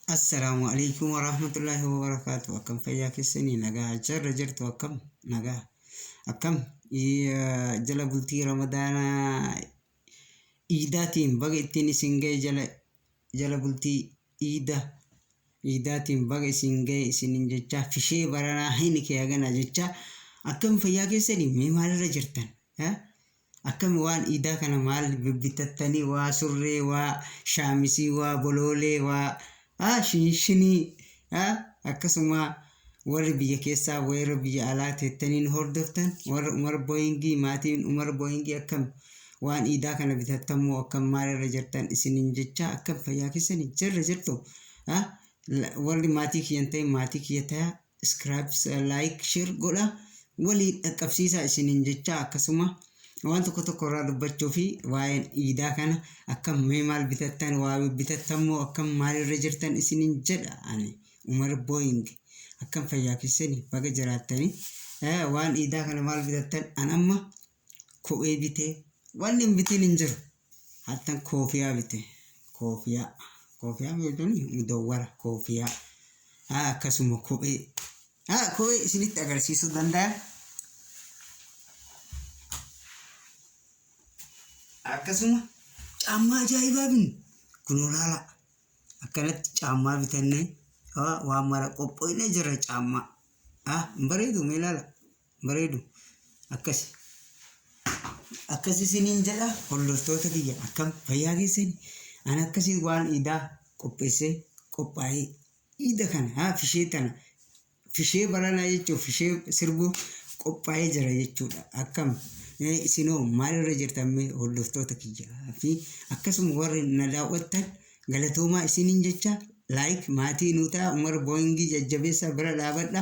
Assalaamu alaikum warahmatullaahi wabarakaatu. Akkam fayyaa keessanii nagaa jirra jirtu akkam nagaa akkam jala bultii ramadaanaa iidaatiin baga ittiin isin ga'e jala jala bultii iida iidaatiin baga isin ga'e isinin jechaa fishee baranaa hin kee hagana jechaa akkam fayyaa keessanii mee maalirra jirtan? Akkami waan iidaa kana maal bibbitattanii waa surree waa shaamisii waa boloolee waa shinshinii akkasuma warri biyya keessaa warri biyya alaa teettanii nu hordoftan warra Umar Booyingii maatiin Umar Booyingii akkam waan iidaa kana bitattan moo akkam maalirra jirtan isinin jechaa akkam fayyaa keessanii jirra jirtu warri maatii kiyya hin ta'in maatii kiyya ta'a subscribe like share godha waliin dhaqqabsiisaa isinin jechaa akkasuma waan tokko tokko irraa dubbachuu fi waa'een iidaa kana akkam mee maal bitattan waa bitattan moo akkam maalirra jirtan isinin jedha ani Umar Booying akkam fayyaa keessanii baga jiraattanii waan iidaa kana maal bitattan an amma kophee bitee wanni hin bitin hin jiru hattan koofiyaa bite koofiyaa koofiyaa jechuun mudawwara koofiyaa akkasuma kophee kophee isinitti agarsiisuu danda'a. Akkasuma caammaa ajaa'ibaa binne kunoo laala akkanatti caammaa bitannee waan mara qophoofnee jirra caammaa hin bareedu mee laala. Bareedu akkasi. Akkas isiniin jedha hordoftoota kiyya akkam fayyaa keessani ani akkasii waan iidaa qopheessee qophaa'ee iida kana haa fishee tana fishee baranaa jechuun fishee sirbuu qophaa'ee jira jechuudha akkam isinoo maalirra jirtan mee hordoftoota kiyya fi akkasuma warri na daawwattan Galatoomaa isiniin jecha like maatii nuu ta'a Umar Booyingii jajjabeessaa bira dhaabadha.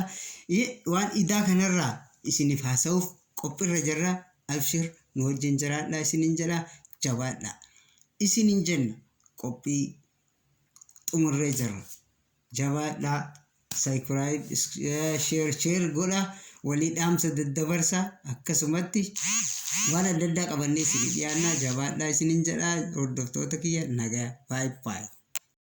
Waan idaa kanarraa isiniif haasa'uuf qophirra jirra. Abshir nu wajjin jiraadha isiniin jedha jabaadha. Isiniin jenna qophii xumurree jirra. Jabaadhaa subscribe share share godha walii dhaamsa daddabarsa akkasumatti waan adda addaa qabannee isinii dhiyaannaa jabaadhaa isiniin jedha hordoftoota kiyya nagaa baay baay.